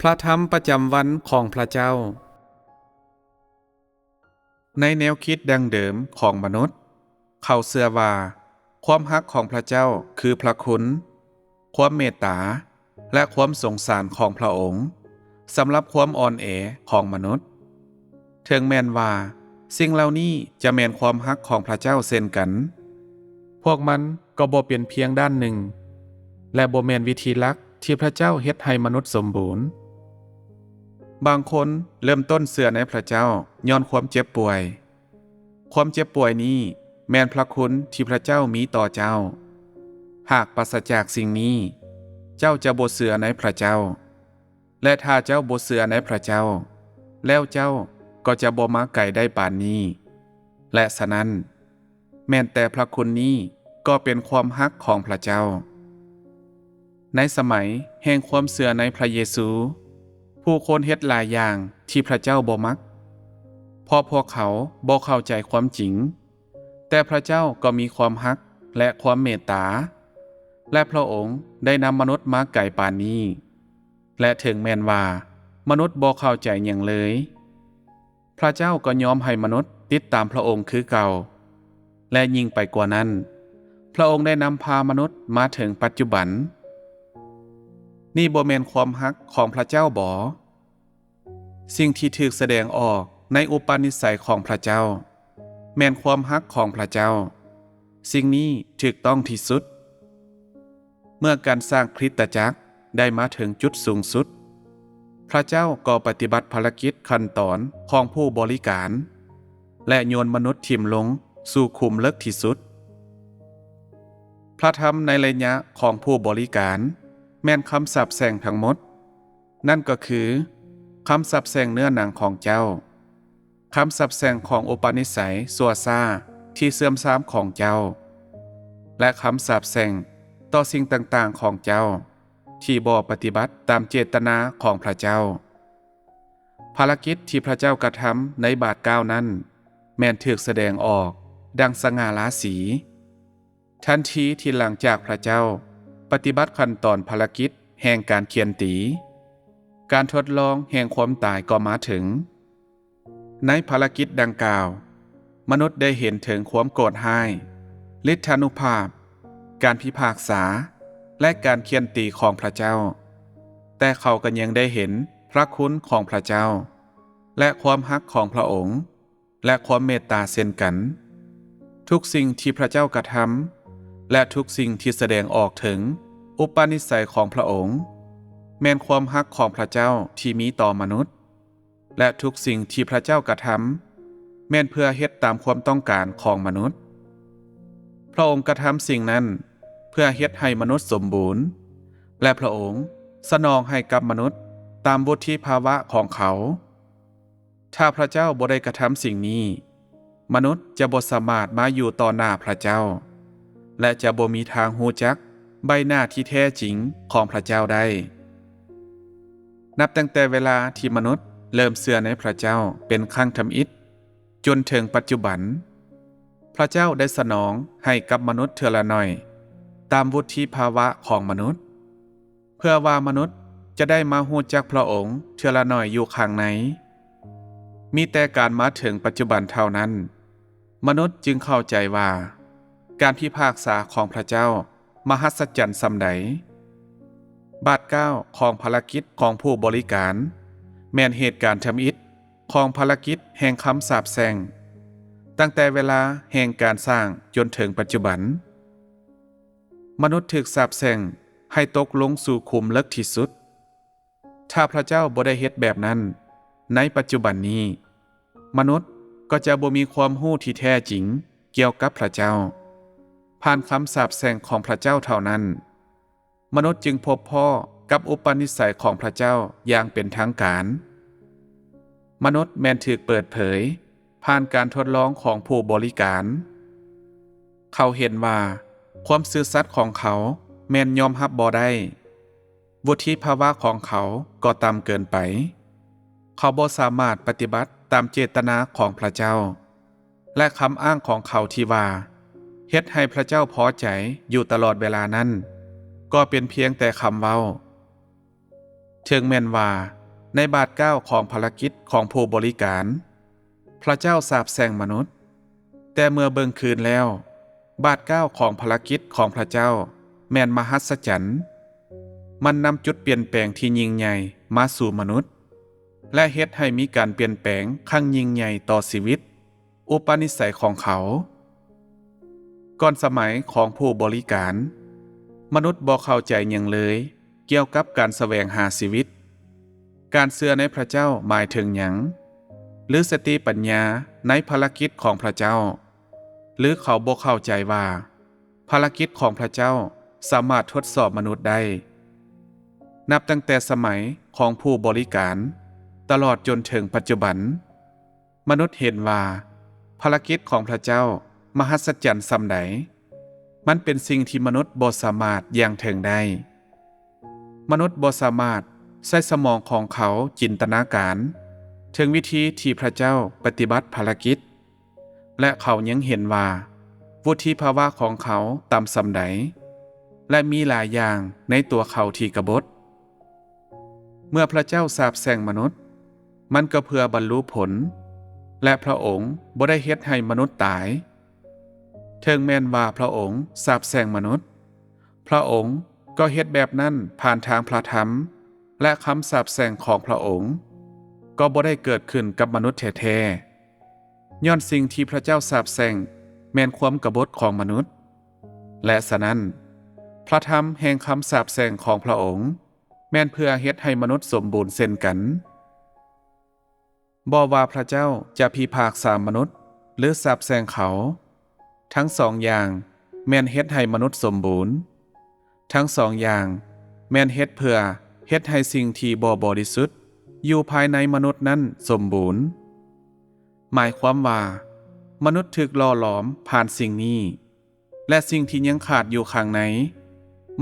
ພະທຳປະຈຳວັນຂອງພະເຈົ້າ. ໃນແນວຄິດດັ້ງເດີມຂອງມະນຸດ, ເຂົາເຊື່ອວ່າຄວາມຮັກຂອງພະເຈົ້າຄືພະຄຸນ, ຄວາມເມດຕາ ແລະ ຄວາມສົງສານຂອງພະອົງສຳລັບຄວາມອ່ອນແອຂອງມະນຸດ, ເຖິງແມ່ນວ່າສິ່ງເຫຼົ່ານີ້ຈະແມ່ນຄວາມຮັກຂອງພະເຈົ້າເຊັ່ນກັນ, ພວກມັນກໍບໍ່ເປັນພຽງດ້ານໜຶ່ງ ແລະ ບໍ່ແມ່ນວິທີຫຼັກທີ່ພະເຈົ້າເຮັດໃຫ້ມະນຸດສົມບູນ. ບາງຄົນເລີ່ມຕົ້ນເຊື່ອໃນພະເຈົ້າຍ້ອນຄວາມເຈັບປ່ວຍ. ຄວາມເຈັບປ່ວຍນີ້ແມ່ນພະຄຸນທີ່ພະເຈົ້າມີຕໍ່ເຈົ້າ. ຫາກປາສະຈາກສິ່ງນີ້, ເຈົ້າຈະບໍ່ເຊື່ອໃນພະເຈົ້າ. ແລະ ຖ້າເຈົ້າບໍ່ເຊື່ອໃນພະເຈົ້າ, ແລ້ວເຈົ້າກໍຈະບໍ່ມາໄກໄດ້ປານນີ້. ແລະ ສະນັ້ນ, ແມ່ນແຕ່ພະຄຸນນີ້ກໍເປັນຄວາມຮັກຂອງພະເຈົ້າ. ໃນສະໄໝແຫ່ງຄວາມເຊື່ອໃນພະເຢຊູ, ຜູ້ຄົນເຮັດຫຼາຍຢ່າງທີ່ພະເຈົ້າບໍ່ມັກ, ເພາະພວກເຂົາບໍ່ເຂົ້າໃຈຄວາມຈິງ. ແຕ່ພະເຈົ້າກໍມີຄວາມຮັກ ແລະ ຄວາມເມດຕາ, ແລະ ພະອົງໄດ້ນຳມະນຸດມາໄກປານນີ້. ແລະ ເຖິງແມ່ນວ່າມະນຸດບໍ່ເຂົ້າໃຈຫຍັງເລີຍ, ພະເຈົ້າກໍຍອມໃຫ້ມະນຸດຕິດຕາມພະອົງຄືເກົ່າ, ແລະ ຍິ່ງໄປກວ່ານັ້ນ, ພະອົງໄດ້ນຳພາມະນຸດມາເຖິງປັດຈຸບັນ. ນີ້ບໍ່ແມ່ນຄວາມຮັກຂອງພະເຈົ້າບໍ? ສິ່ງທີ່ຖືກສະແດງອອກໃນອຸປະນິໄສຂອງພະເຈົ້າ ແມ່ນຄວາມຮັກຂອງພະເຈົ້າ. ສິ່ງນີ້ຖືກຕ້ອງທີ່ສຸດ. ເມື່ອການສ້າງຄຣິສຕະຈັກໄດ້ມາເຖິງຈຸດສູງສຸດ, ພະເຈົ້າກໍປະຕິບັດພາລະກິດຂັ້ນຕອນຂອງຜູ້ບໍລິການ ແລະ ໂຍນມະນຸດຖິ້ມລົງສູ່ຂຸມເລິກທີ່ສຸດ. ພະທຳໃນໄລຍະຂອງຜູ້ບໍລິການແມ່ນຄຳສາບແຊ່ງທັງໝົດ. ນັ້ນກໍຄື ຄຳສາບແຊ່ງເນື້ອໜັງຂອງເຈົ້າ, ຄຳສາບແຊ່ງຂອງອຸປະນິໄສຊົ່ວຊ້າທີ່ເສື່ອມຊາມຂອງເຈົ້າ ແລະ ຄຳສາບແຊ່ງຕໍ່ສິ່ງຕ່າງໆຂອງເຈົ້າ ທີ່ບໍ່ປະຕິບັດຕາມເຈດຕະນາຂອງພະເຈົ້າ. ພາລະກິດທີ່ພະເຈົ້າກະທຳໃນບາດກ້າວນັ້ນ ແມ່ນຖືກສະແດງອອກດັ່ງສະຫງ່າລາສີ. ທັນທີທີ່ຫຼັງຈາກພະເຈົ້າປະຕິບັດຂັ້ນຕອນພາລະກິດແຫ່ງການຂ້ຽນຕີ, ການທົດລອງແຫ່ງຄວາມຕາຍກໍມາເຖິງ. ໃນພາລະກິດດັ່ງກ່າວ, ມະນຸດໄດ້ເຫັນເຖິງຄວາມໂກດຮ້າຍ, ລິດທານຸພາບ, ການພິພາກສາ ແລະ ການຂ້ຽນຕີຂອງພະເຈົ້າ, ແຕ່ເຂົາກໍຍັງໄດ້ເຫັນພະຄຸນຂອງພະເຈົ້າ ແລະ ຄວາມຮັກຂອງພະອົງ ແລະ ຄວາມເມດຕາເຊັ່ນກັນ. ທຸກສິ່ງທີ່ພະເຈົ້າກະທຳ ແລະ ທຸກສິ່ງທີ່ສະແດງອອກເຖິງອຸປະນິໄສຂອງພະອົງ ແມ່ນຄວາມຮັກຂອງພະເຈົ້າທີ່ມີຕໍ່ມະນຸດ, ແລະ ທຸກສິ່ງທີ່ພະເຈົ້າກະທຳ ແມ່ນເພື່ອເຮັດຕາມຄວາມຕ້ອງການຂອງມະນຸດ. ພະອົງກະທຳສິ່ງນັ້ນເພື່ອເຮັດໃຫ້ມະນຸດສົມບູນ, ແລະ ພະອົງສະໜອງໃຫ້ກັບມະນຸດຕາມວຸດທິພາວະຂອງເຂົາ. ຖ້າພະເຈົ້າບໍ່ໄດ້ກະທຳສິ່ງນີ້, ມະນຸດຈະບໍ່ສາມາດມາຢູ່ຕໍ່ໜ້າພະເຈົ້າ ແລະ ຈະບໍ່ມີທາງຮູ້ຈັກໃບໜ້າທີ່ແທ້ຈິງຂອງພະເຈົ້າໄດ້. ນັບຕັ້ງແຕ່ເວລາທີ່ມະນຸດເລີ່ມເຊື່ອໃນພະເຈົ້າເປັນຄັ້ງທຳອິດ ຈົນເຖິງປັດຈຸບັນ, ພະເຈົ້າໄດ້ສະໜອງໃຫ້ກັບມະນຸດເທື່ອລະໜ້ອຍ ຕາມວຸດທິພາວະຂອງມະນຸດ. ເພື່ອວ່າມະນຸດຈະໄດ້ມາຮູ້ຈັກພະອົງເທື່ອລະໜ້ອຍຢູ່ຂ້າງໃນ. ມີແຕ່ການມາເຖິງປັດຈຸບັນເທົ່ານັ້ນ, ມະນຸດຈຶ່ງເຂົ້າໃຈວ່າການພິພາກສາຂອງພະເຈົ້າມະຫັດສະຈັນສ່ຳໃດ. ບາດກ້າວຂອງພາລະກິດຂອງຜູ້ບໍລິການ ແມ່ນເຫດການທຳອິດຂອງພາລະກິດແຫ່ງຄຳສາບແຊ່ງ, ຕັ້ງແຕ່ເວລາແຫ່ງການສ້າງຈົນເຖິງປັດຈຸບັນ. ມະນຸດຖືກສາບແຊ່ງໃຫ້ຕົກລົງສູ່ຂຸມເລິກທີ່ສຸດ. ຖ້າພະເຈົ້າບໍ່ໄດ້ເຮັດແບບນັ້ນໃນປັດຈຸບັນນີ້, ມະນຸດກໍຈະບໍ່ມີຄວາມຮູ້ທີ່ແທ້ຈິງກ່ຽວກັບພະເຈົ້າ. ຜ່ານຄຳສາບແຊ່ງຂອງພະເຈົ້າເທົ່ານັ້ນ, ມະນຸດຈຶ່ງພົບພໍ້ກັບອຸປະນິໄສຂອງພະເຈົ້າຢ່າງເປັນທາງການ. ມະນຸດແມ່ນຖືກເປີດເຜີຍ ຜ່ານການທົດລອງຂອງຜູ້ບໍລິການ. ເຂົາເຫັນວ່າຄວາມຊື່ສັດຂອງເຂົາແມ່ນຍອມຮັບບໍ່ໄດ້. ວຸດທິພາວະຂອງເຂົາກໍຕ່ຳເກີນໄປ. ເຂົາບໍ່ສາມາດປະຕິບັດຕາມເຈດຕະນາຂອງພະເຈົ້າ ແລະ ຄຳອ້າງຂອງເຂົາທີ່ວ່າເຮັດໃຫ້ພະເຈົ້າພໍໃຈຢູ່ຕະຫຼອດເວລານັ້ນ ກໍເປັນພຽງແຕ່ຄຳເວົ້າ. ເຖິງແມ່ນວ່າໃນບາດກ້າວຂອງພາລະກິດຂອງຜູ້ບໍລິການ ພະເຈົ້າສາບແຊ່ງມະນຸດ, ແຕ່ເມື່ອເບິ່ງຄືນແລ້ວ, ບາດກ້າວຂອງພາລະກິດຂອງພະເຈົ້າແມ່ນມະຫັດສະຈັນ. ມັນນຳຈຸດປ່ຽນແປງທີ່ຍິ່ງໃຫຍ່ມາສູ່ມະນຸດ ແລະ ເຮັດໃຫ້ມີການປ່ຽນແປງຄັ້ງຍິ່ງໃຫຍ່ຕໍ່ຊີວິດ, ອຸປະນິໄສຂອງເຂົາ. ກ່ອນສະໄໝຂອງຜູ້ບໍລິການ, ມະນຸດບໍ່ເຂົ້າໃຈຫຍັງເລີຍກ່ຽວກັບການສະແຫວງຫາຊີວິດ, ການເຊື່ອໃນພະເຈົ້າໝາຍເຖິງຫຍັງ, ຫຼື ສະຕິປັນຍາໃນພາລະກິດຂອງພະເຈົ້າ, ຫຼື ເຂົາບໍ່ເຂົ້າໃຈວ່າພາລະກິດຂອງພະເຈົ້າສາມາດທົດສອບມະນຸດໄດ້. ນັບຕັ້ງແຕ່ສະໄໝຂອງຜູ້ບໍລິການຕະຫຼອດຈົນເຖິງປັດຈຸບັນ, ມະນຸດເຫັນວ່າພາລະກິດຂອງພະເຈົ້າມະຫັດສະຈັນສ່ຳໃດ. ມັນເປັນສິ່ງທີ່ມະນຸດບໍ່ສາມາດຢ່າງເຖິງໄດ້. ມະນຸດບໍ່ສາມາດໃຊ້ສະໝອງຂອງເຂົາຈິນຕະນາການເຖິງວິທີທີ່ພະເຈົ້າປະຕິບັດພາລະກິດ, ແລະ ເຂົາຍັງເຫັນວ່າວຸດທິພາວະຂອງເຂົາຕ່ຳສ່ຳໃດ ແລະ ມີຫຼາຍຢ່າງໃນຕົວເຂົາທີ່ກະບົດ. ເມື່ອພະເຈົ້າສາບແຊ່ງມະນຸດ, ມັນກໍເພື່ອບັນລຸຜົນ, ແລະ ພະອົງບໍ່ໄດ້ເຮັດໃຫ້ມະນຸດຕາຍ. ເຖິງແມ່ນວ່າພະອົງສາບແຊ່ງມະນຸດ, ພະອົງກໍເຮັດແບບນັ້ນຜ່ານທາງພະທຳ ແລະ ຄຳສາບແຊ່ງຂອງພະອົງກໍບໍ່ໄດ້ເກີດຂຶ້ນກັບມະນຸດແທ້ໆ, ຍ້ອນສິ່ງທີ່ພະເຈົ້າສາບແຊ່ງແມ່ນຄວາມກະບົດຂອງມະນຸດ. ແລະ ສະນັ້ນ, ພະທຳແຫ່ງຄຳສາບແຊ່ງຂອງພະອົງ ແມ່ນເພື່ອເຮັດໃຫ້ມະນຸດສົມບູນເຊັ່ນກັນ. ບໍ່ວ່າພະເຈົ້າຈະພິພາກສາມະນຸດ ຫຼື ສາບແຊ່ງເຂົາ, ທັງສອງຢ່າງແມ່ນເຮັດໃຫ້ມະນຸດສົມບູນ. ທັງສອງຢ່າງແມ່ນເຮັດເພື່ອເຮັດໃຫ້ສິ່ງທີ່ບໍ່ບໍລິສຸດຢູ່ພາຍໃນມະນຸດນັ້ນສົມບູນ. ໝາຍຄວາມວ່າ ມະນຸດຖືກຫຼໍ່ຫຼອມຜ່ານສິ່ງນີ້. ແລະ ສິ່ງທີ່ຍັງຂາດຢູ່ຂ້າງໃນ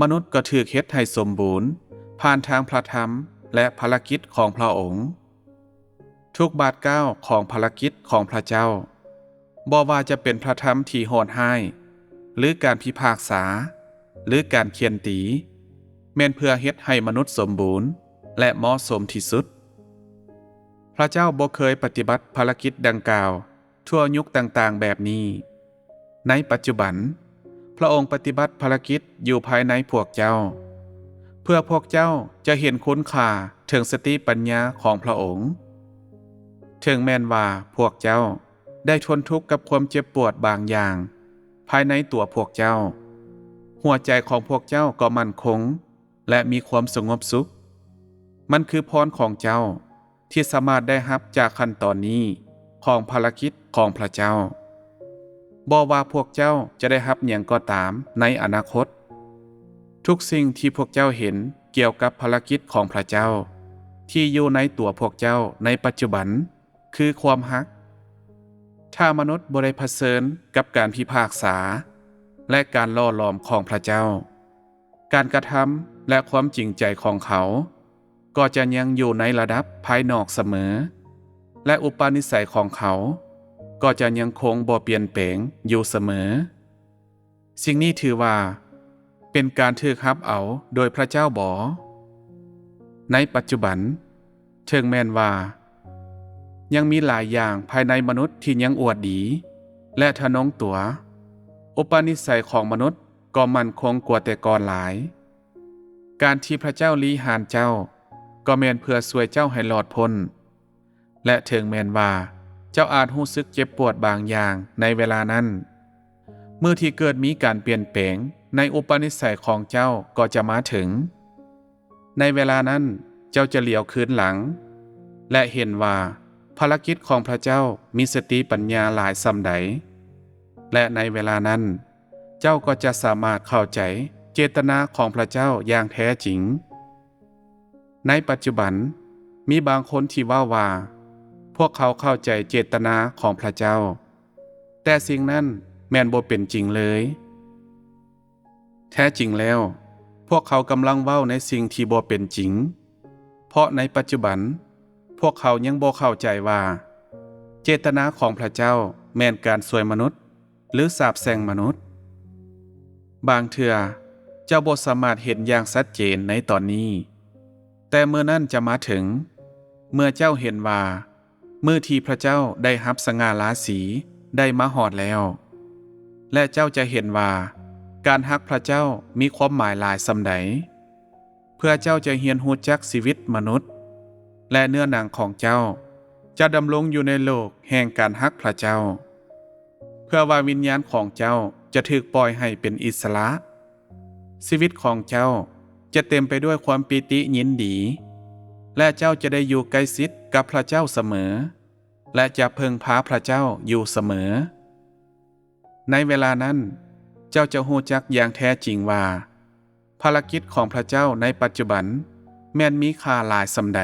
ມະນຸດກໍຖືກເຮັດໃຫ້ສົມບູນຜ່ານທາງພະທຳ ແລະ ພາລະກິດຂອງພະອົງ. ທຸກບາດກ້າວຂອງພາລະກິດຂອງພະເຈົ້າ, ບໍ່ວ່າຈະເປັນພະທຳທີ່ໂຫດຮ້າຍ, ຫຼື ການພິພາກສາ, ຫຼື ການຂ້ຽນຕີ, ແມ່ນເພື່ອເຮັດໃຫ້ມະນຸດສົມບູນ ແລະ ເໝາະສົມທີ່ສຸດ. ພະເຈົ້າບໍ່ເຄີຍປະຕິບັດພາລະກິດດັ່ງກ່າວ ທົ່ວຍຸກຕ່າງໆແບບນີ້. ໃນປັດຈຸບັນ, ພະອົງປະຕິບັດພາລະກິດຢູ່ພາຍໃນພວກເຈົ້າ, ເພື່ອພວກເຈົ້າຈະເຫັນຄຸນຄ່າເຖິງສະຕິປັນຍາຂອງພະອົງ. ເຖິງແມ່ນວ່າພວກເຈົ້າໄດ້ທົນທຸກກັບຄວາມເຈັບປວດບາງຢ່າງພາຍໃນຕົວພວກເຈົ້າ, ຫົວໃຈຂອງພວກເຈົ້າກໍໝັ້ນຄົງ ແລະ ມີຄວາມສະຫງົບສຸກ. ມັນຄືພອນຂອງເຈົ້າທີ່ສາມາດໄດ້ຮັບຈາກຂັ້ນຕອນນີ້ຂອງພາລະກິດຂອງພະເຈົ້າ. ບໍ່ວ່າພວກເຈົ້າຈະໄດ້ຮັບຫຍັງກໍຕາມໃນອະນາຄົດ, ທຸກສິ່ງທີ່ພວກເຈົ້າເຫັນກ່ຽວກັບພາລະກິດຂອງພະເຈົ້າທີ່ຢູ່ໃນຕົວພວກເຈົ້າໃນປັດຈຸບັນ ຄືຄວາມຮັກ. ຖ້າມະນຸດບໍ່ໄດ້ຜະເຊີນກັບການພິພາກສາ ແລະ ການຫຼໍ່ຫຼອມຂອງພະເຈົ້າ, ການກະທຳ ແລະ ຄວາມຈິງໃຈຂອງເຂົາກໍຈະຍັງຢູ່ໃນລະດັບພາຍນອກສະເໝີ, ແລະ ອຸປະນິໄສຂອງເຂົາກໍຈະຍັງຄົງບໍ່ປ່ຽນແປງຢູ່ສະເໝີ. ສິ່ງນີ້ຖືວ່າເປັນການຖືກຮັບເອົາໂດຍພະເຈົ້າບໍ? ໃນປັດຈຸບັນ, ເຖິງແມ່ນວ່າຍັງມີຫຼາຍຢ່າງພາຍໃນມະນຸດທີ່ຍັງອວດດີ ແລະ ທະນົງຕົວ, ອຸປະນິໄສຂອງມະນຸດກໍໝັ້ນຄົງກວ່າແຕ່ກ່ອນຫຼາຍ. ການທີ່ພະເຈົ້າລີ້ຫານເຈົ້າກໍແມ່ນເພື່ອຊ່ວຍເຈົ້າໃຫ້ລອດພົ້ນ. ແລະ ເຖິງແມ່ນວ່າເຈົ້າອາດຮູ້ສຶກເຈັບປວດບາງຢ່າງໃນເວລານັ້ນ, ມື້ທີ່ເກີດມີການປ່ຽນແປງໃນອຸປະນິໄສຂອງເຈົ້າກໍຈະມາເຖິງ. ໃນເວລານັ້ນເຈົ້າຈະຫຼຽວຄືນຫຼັງ ແລະ ເຫັນວ່າພາລະກິດຂອງພະເຈົ້າມີສະຕິປັນຍາຫຼາຍສ່ຳໃດ, ແລະ ໃນເວລານັ້ນເຈົ້າກໍຈະສາມາດເຂົ້າໃຈເຈດຕະນາຂອງພະເຈົ້າຢ່າງແທ້ຈິງ. ໃນປັດຈຸບັນ, ມີບາງຄົນທີ່ເວົ້າວ່າພວກເຂົາເຂົ້າໃຈເຈດຕະນາຂອງພະເຈົ້າ, ແຕ່ສິ່ງນັ້ນແມ່ນບໍ່ເປັນຈິງເລີຍ. ແທ້ຈິງແລ້ວ, ພວກເຂົາກຳລັງເວົ້າໃນສິ່ງທີ່ບໍ່ເປັນຈິງ, ເພາະໃນປັດຈຸບັນພວກເຂົາຍັງບໍ່ເຂົ້າໃຈວ່າເຈດຕະນາຂອງພະເຈົ້າແມ່ນການຊ່ວຍມະນຸດ ຫຼື ສາບແຊ່ງມະນຸດ. ບາງເທື່ອເຈົ້າບໍ່ສາມາດເຫັນຢ່າງຊັດເຈນໃນຕອນນີ້, ແຕ່ມື້ນັ້ນຈະມາເຖິງ ເມື່ອເຈົ້າເຫັນວ່າ ມື້ທີ່ພຣະເຈົ້າໄດ້ຮັບສະຫງ່າລາສີໄດ້ມາຮອດແລ້ວ ແລະ ເຈົ້າຈະເຫັນວ່າ ການຮັກພຣະເຈົ້າມີຄວາມໝາຍຫຼາຍສ່ຳໃດ, ເພື່ອເຈົ້າຈະຮຽນຮູ້ຈັກຊີວິດມະນຸດ ແລະ ເນື້ອໜັງຂອງເຈົ້າຈະດຳລົງຢູ່ໃນໂລກແຫ່ງການຮັກພຣະເຈົ້າ, ເພື່ອວ່າວິນຍານຂອງເຈົ້າຈະຖືກປ່ອຍໃຫ້ເປັນອິດສະຫຼະ. ຊີວິດຂອງເຈົ້າຈະເຕັມໄປດ້ວຍຄວາມປີຕິຍິນດີ ແລະ ເຈົ້າຈະໄດ້ຢູ່ໃກ້ຊິດກັບພຣະເຈົ້າສະເໝີ ແລະ ຈະເພິ່ງພາພຣະເຈົ້າຢູ່ສະເໝີ. ໃນເວລານັ້ນ ເຈົ້າຈະຮູ້ຈັກຢ່າງແທ້ຈິງວ່າ ພາລະກິດຂອງພຣະເຈົ້າໃນປັດຈຸບັນແມ່ນມີຄ່າຫຼາຍສ່ຳໃດ.